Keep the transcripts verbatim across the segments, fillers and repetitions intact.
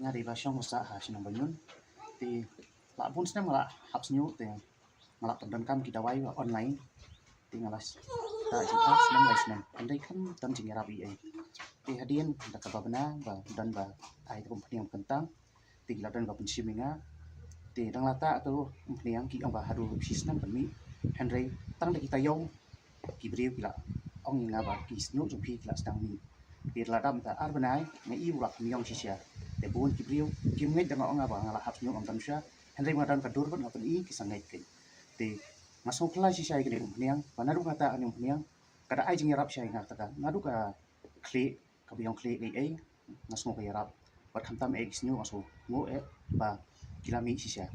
Nga dei ba shong ba sah ha shnong Banyun. Te la bun snem nga la hap sniuh te nga la pyndonkam ki dawai online. Te nga la sah jingpang snem lai snem. Hynrei khlem don jingïarap ei ei. Te hadien da kaba bna ba don ba ai te kum pynïang kyntang. Te ki la don ba pynshim ïa nga. Te dang la tah tu pynïang ki ong ba haduh shi snem pynmih. Hynrei tang da ki taïew ki briew ki la ong ïa nga ba ki sniuh jong phi ki la sdang mih. Te la dap mynta ar bnai nga i u la kham ïong shisha. Te bun ki briew kim ngeit da nga ong nga ba nga la hap sniuh ngam don sha. Hynrei nga don ka dur bad nga pyni ki sa ngeit kein. Te nga sngewphylla shisha ïa kane ka umphniang ba naduh kata kane ka umphniang ka da ai jingïarap shisha ïa nga kata ka naduh ka khlieh kaba ïong khlieh ei ei nga sngew ka ïarap. Bad khamtam eh ki sniuh nga sngew nguh eh ba ki la mih shisha.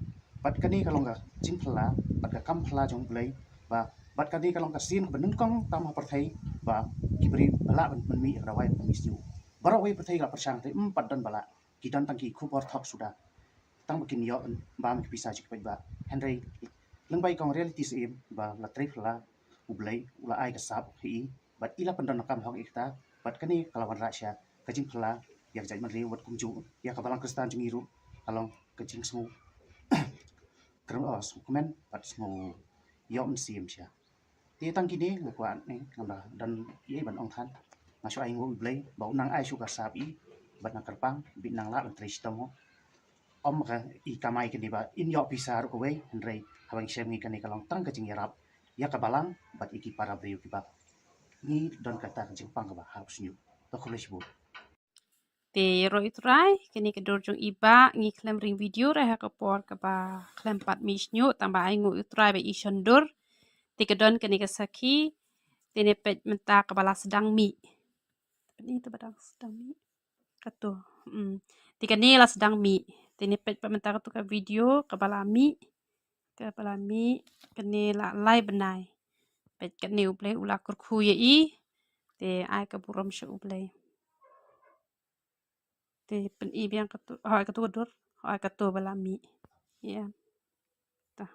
Bad kane ka long ka jingphylla bad ka kam phylla jong U Blei ba bad kane ka long ka sien kaba nyngkong tam ha pyrthei ba ki briew ba lah ban pynmih ïa ka dawai ban pynmih sniuh. Baroh kawei pyrthei ka la pyrshang te ym pat don ba lah, ki don tang ki khubor thok suda. Tang ba kin ïoh bam ki pisa jong ki paidbah. Hynrei lyngba i kong Reality Syiem ba la trei phylla, U Blei u la ai ka sap ha i bad i la pyndonkam hok ïa kata bad kane ka la wanrah sha ka jingphylla ïa ka jaitbynriew bad kumjuh ïa ka balang Khristan jong ngi ruh ka long ka jingsngew kren, oh, sngewkmen bad sngewïoh mynsiem sha. Te tang kine nga kwah ne ngam da don ei ei ban ong than. Nga shu ai nguh ïa U Blei ba u nang ai shuh ka sap i bad nang kyrpang bad nang lah ban trei shitom. Ym ka i kamai kane ba in ïoh pisa ruh kawei, hynrei haba ngi shem ngi kane ka long tang ka jingïarap ïa ka balang bad ïa ki para briew kiba ngi don kata ka jingpang kaba hap sniuh. To khublei shibun. Te ïaroh ïa U Trai, kane ka dur jong i bah, ngi khlem ring video re ha ka por kaba khlem pat mih sniuh, tang ba ai nguh ïa U Trai ba i shon dur. Te ka don kane ka sakhi, te ne peit mynta kaba la sdang mih. Peit ïa kata ba dang sdang mih. Kato. Hmm. Te kane la sdang mih. Te ne peit pat mynta kato ka video kaba la mih. Kaba la mih kane la lai bnai. Peit kane U Blei u la kyrkhu ïa i. Te ai ka burom sha U Blei. Te pyni biang kato, hooid kato ka dur, hooid kato ba la mih. Ïa. Ta.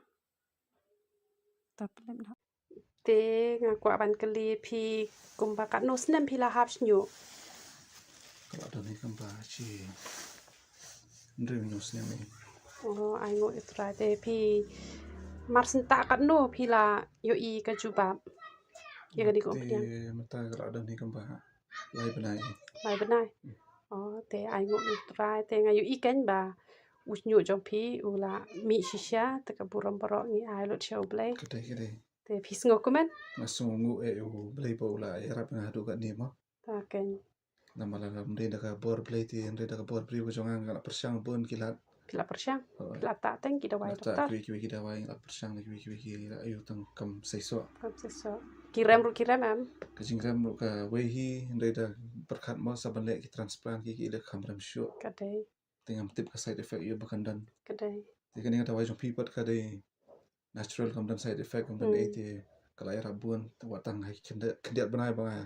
Ta pynlem noh. Te nga kwah ban kylli phi kumba katno snem phi la hap sniuh? Ka la don hi kumba shi hynriew hynñiew snem hi. Oh, ai nguh ïa U Trai. Te phi mar senta katno phi la ïohi ka jubab ïa kane ka umphniang? Te mynta ka la don hi kumba lai bnai. Lai bnai. Hmm. Oh, te ai nguh ïa U Trai, te nga ïohi kein ba u sniuh jong phi u la mih shisha, te ka burom baroh ngi ai lut sha U Blei. Ka dei, ka dei. Te phi sngew kumne? Nga sngew nguh eh ïa U Blei ba u la ïarap ïa nga haduh katne mo. Ta kein. Namar lada ym dei da ka bor Blei te, ym dei da ka bor briew ka jong nga, nga la pyrshang bun ki lad. Phi la pyrshang? Hooid. Phi la tah tang ki dawai doktor? Kiwei kiwei ki dawai, nga la pyrshang da kiwei kiwei ki, la ïoh tang kam seisoh. Kam seisoh. Ki rem ruh ki rem em? Ka jingrem ruh kawei hi, ym dei da pyrkhat mo sa ban leh ki transplant ki, ki leh kham rem shuh. Ka dei. Te ngam tip ka side effect ïa ba kan don. Ka dei. Te kane ka dawai jong phi pat ka dei natural, kam don side effect, kam don ei te ka la ïarap bun, te wat tang ha khyndiat, khyndiat bnai ba nga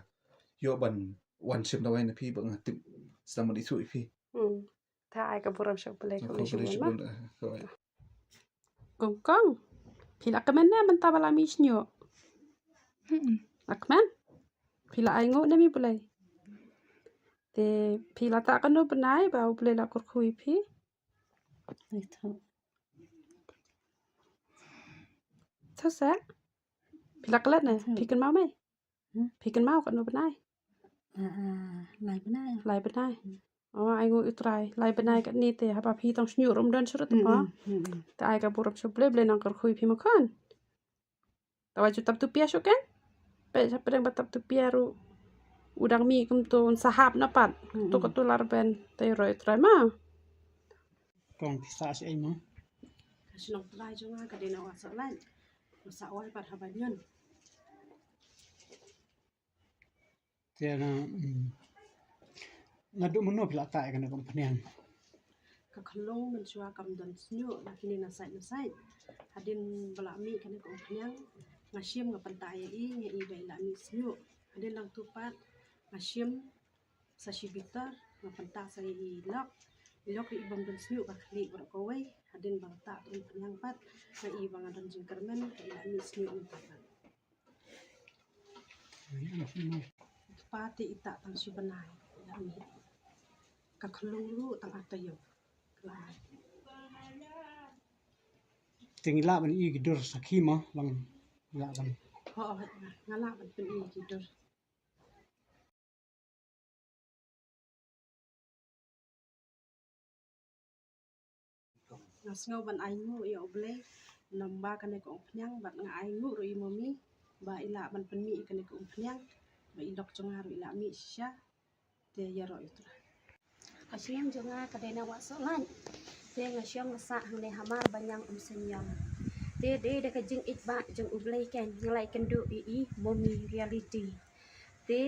ïoh ban wan shim dawai na phi ba nga tip sdang ban ithuh ïa phi. Hmm. Ta ai ka burom sha U Blei, khublei shibun ma. Kong kong. Phi la kmen ne mynta ba la mih sniuh? Hmm. La kmen? Phi la ai nguh ne ïa U Blei? Te phi la tah katno bnai ba U Blei la kyrkhu ïa phi? Ito. To sa? Phi la klet ne? Phi kynmaw me? Hmm? Phi kynmaw katno bnai? Ah, ah, lai bnai. Lai bnai. Hmm. Oh, ai nguh ïa U Trai. Lai bnai katne te haba phi tang sniuh ruh ym don shuh ruh te mo. Hmm, hmm, hmm. Te ai ka burom sha U Blei, Blei nang kyrkhu ïa phi mo khun. Te wat ju tap tu pia shuh kein. Peit sha pdeng ba tap tu pia ruh u dang mih kumto, un sa hap na pat. Hmm, hmm. To kato la rben, te ïaroh ïa U Trai ma. Kong phi sah shaei mo? Ka shnong Trai jong nga ka dei na Wah Sohlait. Nga sah wai pat ha Banyun. Te nga, mm, naduh mynno phi la tah ïa kane ka umphniang? Ka khyllung mynshuwa kam don sniuh, la kine na sait na sait. Hadien ba la mih kane ka umphniang nga shim nga pyntah ïa i, nga i ba i la mih sniuh. Hadien nangtu pat nga shim sa shi bitar, nga pyntah sa ïa i lok. I lok ri i bym don sniuh, ka khlieh baroh kawei. Hadien ba la tah ka umphniang pat nga i ba nga don jingkyrmen, ka i la mih sniuh mynta pat. Kpa te i tah tang shi bnai i la mih. Ka khyllung ruh tang ar taïew. Te ngi lah ban ïoh ki dur sakhi mo, lang ngi lah ban. Ho, nga lah ban pyn-i ki dur. Nga sngew ban ai nguh ïa U Blei, namar ba kane ka umphniang, bad nga ai nguh ruh ïa i Momi ba i lah ban pynmih ïa kane ka umphniang, ba i lok jong nga ruh i lah mih shisha. Te ïaroh ïa u Trai. Ka shnong jong nga ka dei na Wahsohlait. Te nga shong nga sah hangne hamar ba ñiang Umseniong. Te dei da ka jingïeit ba jong U Blei kein nga la ïakynduh ïa i Momi Reality. Te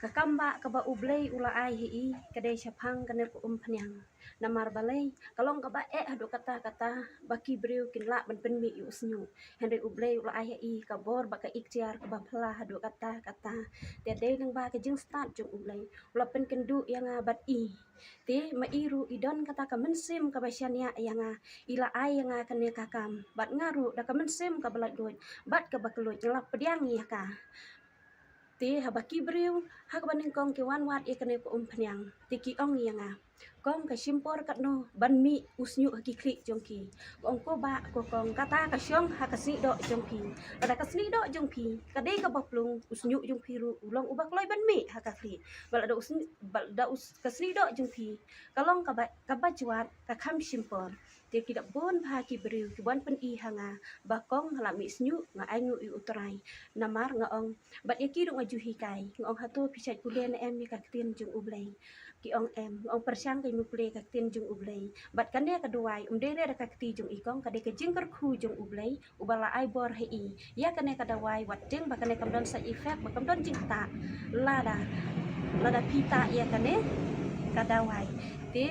ka kam ba kaba U Blei u la ai ha i ka dei shaphang kane ka umphniang. Namar balei, ka long kaba eh haduh katta katta ba ki briew kin lah ban pynmih ïa u shñiuh. Hynrei U Blei u la ai ha i ka bor bad ka iktiar kaba phylla haduh katta katta. Te dei lyngba ka jingstad jong U Blei u la pynkynduh ïa nga bad i. Te ma i ruh i don kata ka mynsiem kaba shaniah ïa nga, i la ai ïa nga kane ka kam, bad nga ruh da ka mynsiem kaba laitluid bad kaba kylluid nga la pdiang ïa ka. Te haba ki briew ha kaba nyngkong ki wan wad ïa kane ka umphniang, te ki ong ïa nga, kong, ka shim por katno ban mih u shñiuh ha ki khlieh jong ki? Nga ong, ko bah, ko kong, kata ka shong ha ka snieh doh jong phi. Lada ka snieh doh jong phi ka dei kaba plung, u shñiuh jong phi ruh u long uba kloi ban mih ha ka khlieh. Bad lada u sni-, bad lada u s-, ka snieh doh jong phi ka long kaba, kaba jwat, ka kham shim por. Te ki la bun bha ki briew ki wan pyn-i ha nga ba kong, nga la mih shñiuh, nga ai nguh ïa u Trai. Namar nga ong, bad ïa ki ruh nga ju hikai, nga ong, hato phi shait pule ne em ïa ka ktien jong U Blei? Ki ong, em. Nga ong, pyrshang, ka ïa pule ka ktien jong U Blei. Bad kane ka dawai ym dei re da ka kti jong i kong, ka dei ka jingkyrkhu jong U Blei uba la ai bor ha i ïa kane ka dawai, wat tieng ba kane kam don side effect, ba kam don jingktah lada, lada phi tah ïa kane ka dawai. Te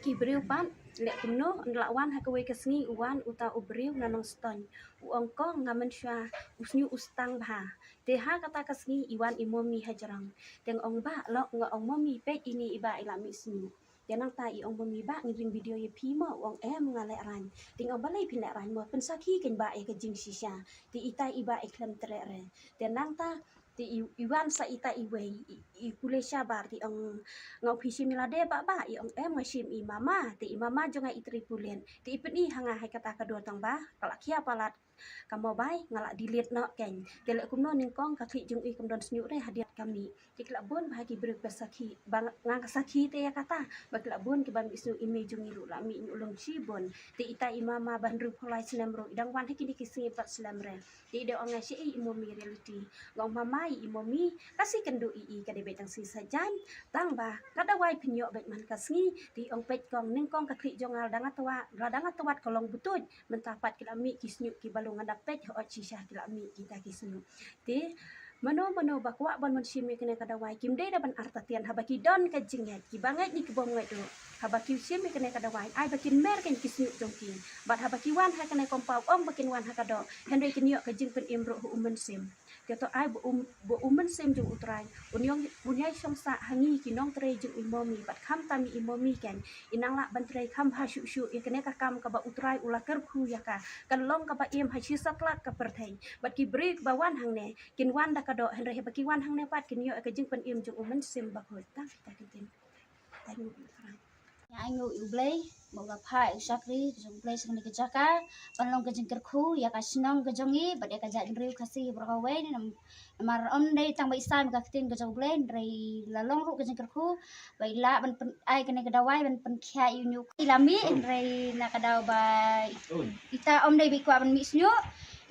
ki briew pat, leh kumno, ynda la wan ha kawei ka sngi u wan uta u briew na Nongstoiñ. U ong, kong, nga mynshuwa u shñiuh u stang bha. Te ha kata ka sngi i wan i Momi hajrong. Te nga ong, bah, lok, nga ong, Momi, peit ine i bah i la mih shñiuh. Te nangta i ong, Momi, bah, ngin ring video ïa phi mo? U ong, em, nga lehraiñ. Te nga ong, balei phin lehraiñ mo? Pynsakhi kein bah ïa ka jingshisha. Te ita i bah i khlem treh re. Te nangta te i, i wan sa ita iwei, i, i pule shabar, te i ong, nga ong, phi shim i lade bah, bah? I ong, em, nga shim i mama. Te i mama jong nga i trei pulit. Te i pyni ha nga ha kata ka dur tang ba ka la khia palat ka mobile, nga la delete noh kein. Te leh kumno nyngkong ka khlieh jong i kam don shñiuh re hadien ka mih. Te ki la bun bha ki briew ba sakhi, ba nga, nga ka sakhi te ïa kata, ba ki la bun kiba mih shñiuh, i mei jong i ruh la mih ñiuh lung shibun. Te ita i mama ba hynriewphew lai snem ruh i dang wan ha kine ki sngi pat slem re. Te i dei ong, nga, shaei i Momi Reality? Nga ong, mama, i Momi ka shu kynduh ïa i, ka dei beit tang sngi Saitjaiñ, tang ba ka dawai phin ïoh beit man ka sngi. Te i ong, peit kong, nyngkong ka khlieh jong nga la dang ïa twat, la dang ïa twat ka long butuit. Mynta pat ki la mih ki shñiuh kiba lung, nga da peit hooid shisha ki la mih kita ki shñiuh. Te mano mano ba kwah ban wan shim ïa kane ka dawai, kim dei da ban artatien haba ki don ka jingngeit, kiba ngeit ne kibym ngeit ruh. Haba ki shim ïa kane ka dawai, ai ba kin mer kein ki shñiuh jong ki. Bad haba ki wan ha kane ka compound, ym ba kin wan ha ka doh, hynrei kin ïoh ka jingpynim ruh ha u Mynsiem. Te to ai ba u, ba u Mynsiem jong u Trai un ïong, un ïai shong sah ha ngi ki nongtrei jong i Momi, bad khamtam i Momi kein, i nang lah ban trei kham bha shuh shuh ïa kane ka kam kaba u Trai u la kyrkhu ïa ka. Kan long kaba im ha shi satlak ka pyrthei. Bad ki briew ba wan hangne kin wan da ka doh, hynrei haba ki wan hangne pat kin ïoh ïa ka jingpynim jong u Mynsiem Bakhuid. Tang kita ki ktien. Thank you. Nga ai nguh ïa u Blei, ba u la phah ïa u shakri jong u Blei sha kane ka jaka ban long ka jingkyrkhu ïa ka shnong ka jong ngi bad ïa ka jaitbynriew Khasi baroh kawei. Nam-, namar ym dei tang ba i sam ka ktien ka jong u Blei, hynrei la long ruh ka jingkyrkhu ba i lah ban pyn-, ai kane ka dawai ban pynkhiah ïa u ñiuh. I la mih, hynrei na ka daw ba ita ym dei ba i kwah ban mih shñiuh.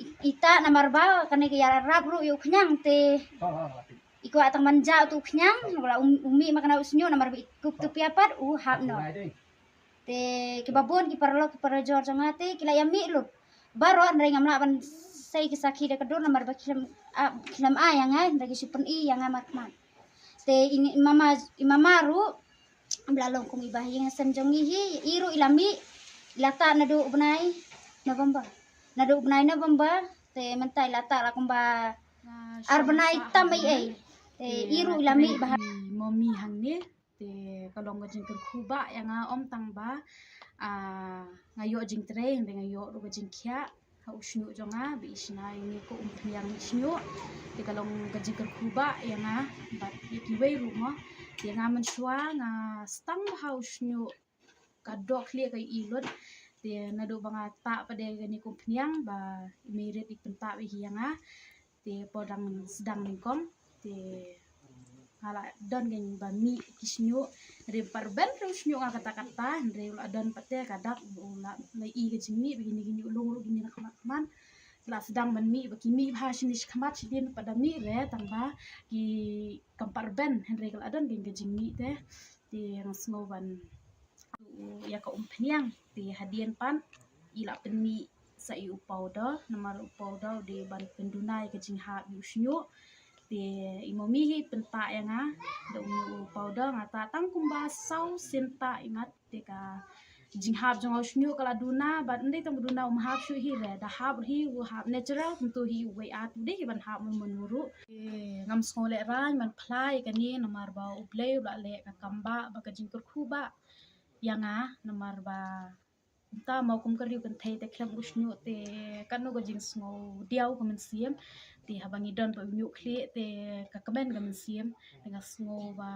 I-, ita namar ba kane ka ïarap ruh ïa u khñiang te i kwah tang ban jah utu u khñiang, u la um, u mih ma kane u shñiuh, namar ba i kup tu pia pat u hap noh. Te kiba bun ki paralok ki parajor jong nga te ki la ïa mih lut baroh, hynrei ngam lah ban sei ki sakhi da ka dur namar ba ki khlem, ah, khlem ai ïa nga, hynrei ki shu pyni ïa nga markhmat. Te i mama, i mama ruh ba la long kum i ba ha ïing ha sem jong ngi hi, i ruh i la mih, i la tah naduh u bnai November. Naduh u bnai November te mynta i la tah la kumba ar bnai tam ei ei. Te i ruh i la mih bha. Momi hangne. Te ka long ka jingkyrkhu ba ïa nga, ym tang ba, ah, nga ïoh jingtrei, hynrei nga ïoh ruh ka jingkhiah ha u shñiuh jong nga, ba i shna ïa ngi ka umphniang shñiuh. Te ka long ka jingkyrkhu ba ïa nga bad ïa kiwei ruh mo. Ïa nga mynshuwa nga stang bha u shñiuh ka dok khlieh ka i lut. Te naduh ba nga tah pat de kane ka umphniang ba i Meirit i pyntah beit hi ïa nga. Te por dang sdang nyngkong te nga la don kane ba mih ki shñiuh. Hynrei ba rben ruh shñiuh nga katta katta, hynrei u la don pat te ka dak u la, la i ka jingmih ba kine ki ñiuh lung ruh kine na khmat khmat. La sdang ban mih ba ki mih bha shini shi khmat shadien pat da mih re tang ba ki kam pat rben, hynrei ka la don kane ka jingmih te. Te nga sngew ban ïa ka umphniang te hadien pat i la pynmih sa i u powder, namar u powder u dei ban pynduna ïa ka jinghap ïa u shñiuh. Te i mummy hi pyntah ïa nga da u, u powder, nga tah tang kumba saw sien tah i mat te ka jinghap jong u shñiuh ka la duna, bad ym dei tang ba duna um hap shuh hi re, da hap hi u hap natural kumto hi u wei at u dei hi ban hap mun mun ruh. Te ngam sngew lehraiñ ban phla ïa kane namar ba U Blei u la leh ka kam ba, ba ka jingkyrkhu ba ïa nga namar ba kumta mo kum ka riew kynthei te khlem u shñiuh te katno ka jingsngew diaw ka mynsiem. Te haba ngi don pat u ñiuh khlieh te ka kmen ka mynsiem. Te nga sngew ba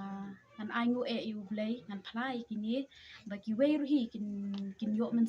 ngan ai nguh eh ïa U Blei, ngan phla ïa kine ba kiwei ruh hi kin, kin ïoh myn